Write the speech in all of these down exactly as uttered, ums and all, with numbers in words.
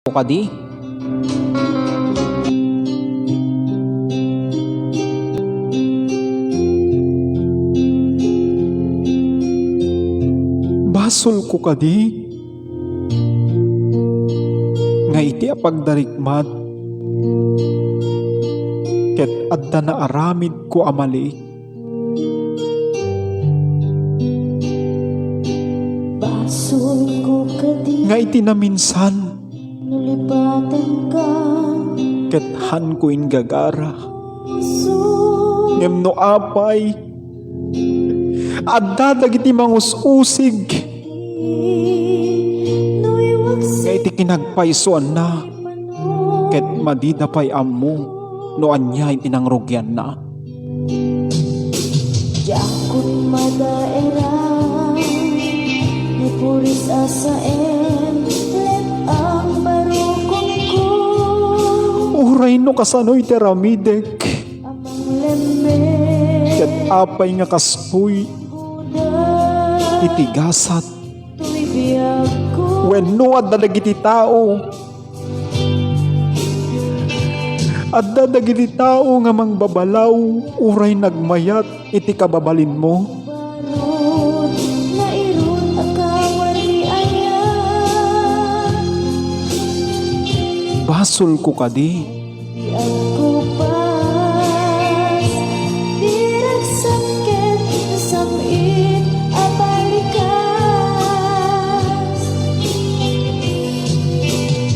kadi? Basolko kadi nga iti a pagdarikmat ket adda naaramidko a mali? Basolko kadi nga iti naminsan no lipatenka ket hanko inggagara. Ngem no apay, adda dagiti mangus-usig nga iti kinagpaysoanna ket madida pay ammo no ania iti nangrugianna. Diakon madaeran, ni puris a saen, let ang barukonko. Uray no kasano iti aramidek, ket apay nga kastoy iti gasat wenno adda dagiti tao, adda dagiti tao nga mangbabalaw uray nagmayat iti kababalinmo? Basolko kadi? Ti agkupas, ti ragsak ket nasam-it a balikas.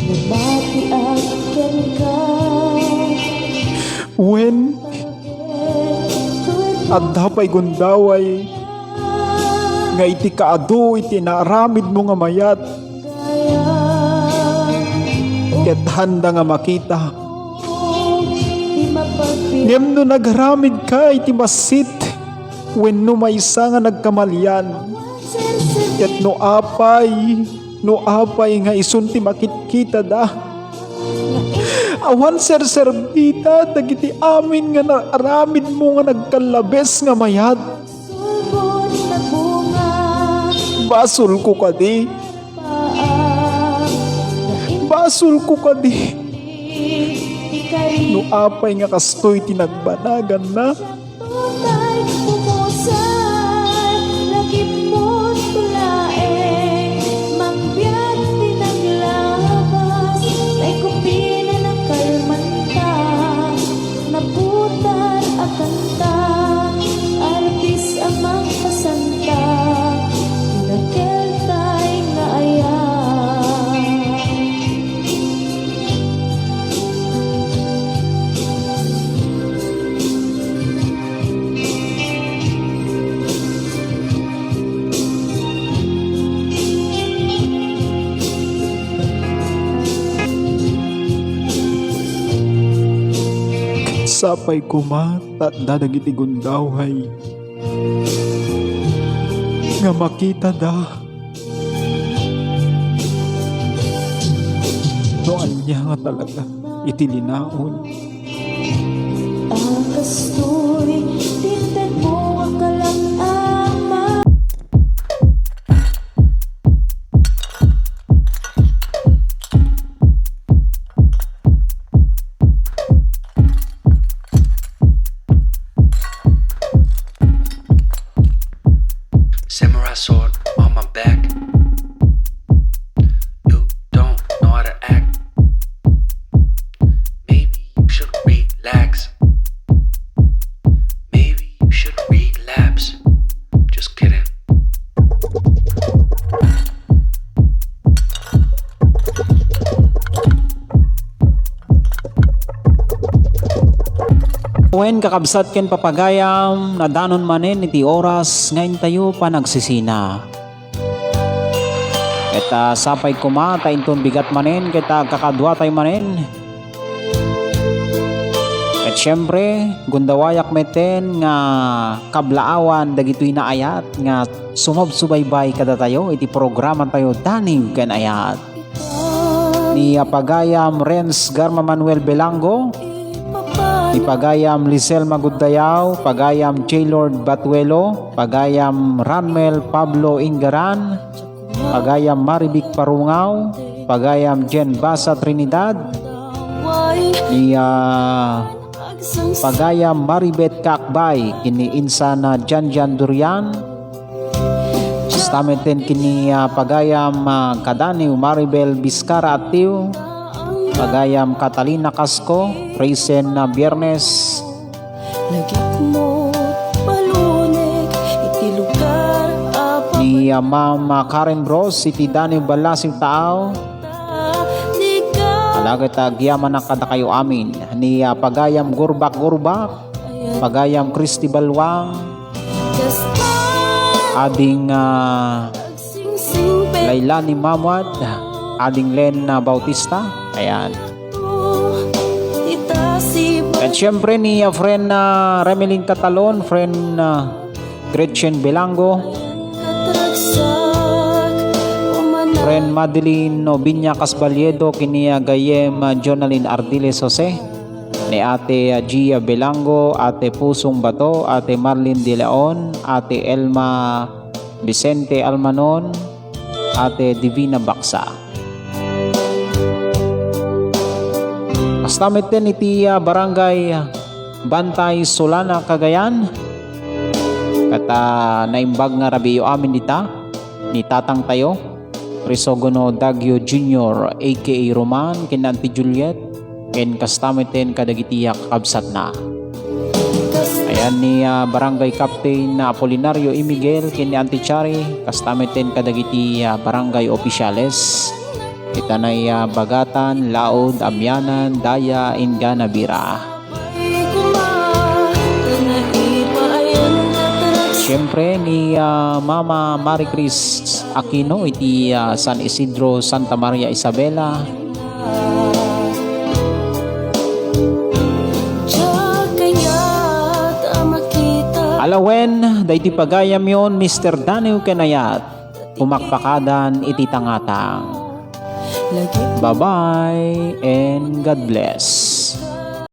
Lumatiak kenka. Wen, adda pay gundaway nga iti kaadu iti naaramidmo nga mayat, ket haanda nga makita. Ngem no nagaramidka iti bassit wenno maysa nga nagkamalian, ket no apay, no apay nga isun ti makitkitada, awan serserbita dagiti amin nga naaramidmo nga nagkallabes nga mayat. Basolko kadi? Basolko kadi? No apay nga kastoy ti nagbanaganna? Mangbiag ti naglabas, naikupin a nakalmanta. Naputar a kanta, artis a mangpasanta, ti nakeltay nga ayat. Sapay koma ta adda dagiti gundaway nga makitada no ania nga talaga iti linaon. A kastoy ti intedmo a kalag-ama. Samurai sword on my back. You don't know how to act. Maybe you should relax. Maybe you should relapse. Just kidding. Wen, kakabsat ken papagayam, nadanon manen iti oras nga intayo panagsisina. Ket, ah, sapay koma ta inton bigat manen ket, ah, agkakaduatayo manen. Ket siempre, gundawayak metten nga kablaawan dagitoy naayat nga sumubsubaybay kadatayo iti programatayo, Danib ken Ayat. Ni, ah, pagayam Renz Garma Manuel Belango, ni pagayam Lisel Maguddayaw, pagayam Gaylord Batuelo, pagayam Ranmel Pablo Ingaran, pagayam Marivic Parungaw, pagayam Jen Basa Trinidad, ni, ah, pagayam Maribet Kakbay, ken ni insan a Janjan Durian. Kasta met ken ni, ah, pagayam, ah, Kadaniw Maribel Biscara Atiu, pagayam Catalina Casco, Risen a Biernes. Lagipmo, malunek, iti lugar a ni, ah, Ma'am, ah, Karen Bros, iti Daniw Balasiw Taaw. Alaget agyamanak kadakayo amin, ni, ah, pagayam Gurbak-Gurbak, pagayam Christy Balwang, ading, ah, Lailani Mamuad, ading Len, ah, Bautista. Ayan. At syempre ni, ah, friend, ah, Remelin Catalon, friend, ah, Gretchen Belango, friend Madeline Obiña Casbaliedo, ken ni, ah, gayyem, ah, Jonalyn Ardiles Jose, ni Ate, ah, Gia Belango, Ate Pusong Bato, Ate Marlene De Leon, Ate Elma Vicente Almanon, Ate Divina Baksa. Kasta met ken iti, ah, Barangay Bantay Solana, Cagayan. Ket, ah, naimbag nga rabiiyo amin dita, ni tatangtayo, Crisogono Daguio Junior, A K A Roman, ken Auntie Juliet, ken kasta met ken kadagiti, ah, kakabsatna. Ayan ni, ah, Barangay Captain Apolinario E. Miguel, ken ni Auntie Chari, kasta met ken kadagiti, ah, barangay opisyales. Ita nay, ah, Bagatan, Laud, Amianan, Daya, Ingana, Bira. Siyempre ni, ah, Mama Marie Chris Aquino iti, ah, San Isidro, Santa Maria Isabela. Alawen, daytoy pagayamyon, Mister Daniel Kenayat, pumakpakadan iti tangatang. Bye-bye and God bless.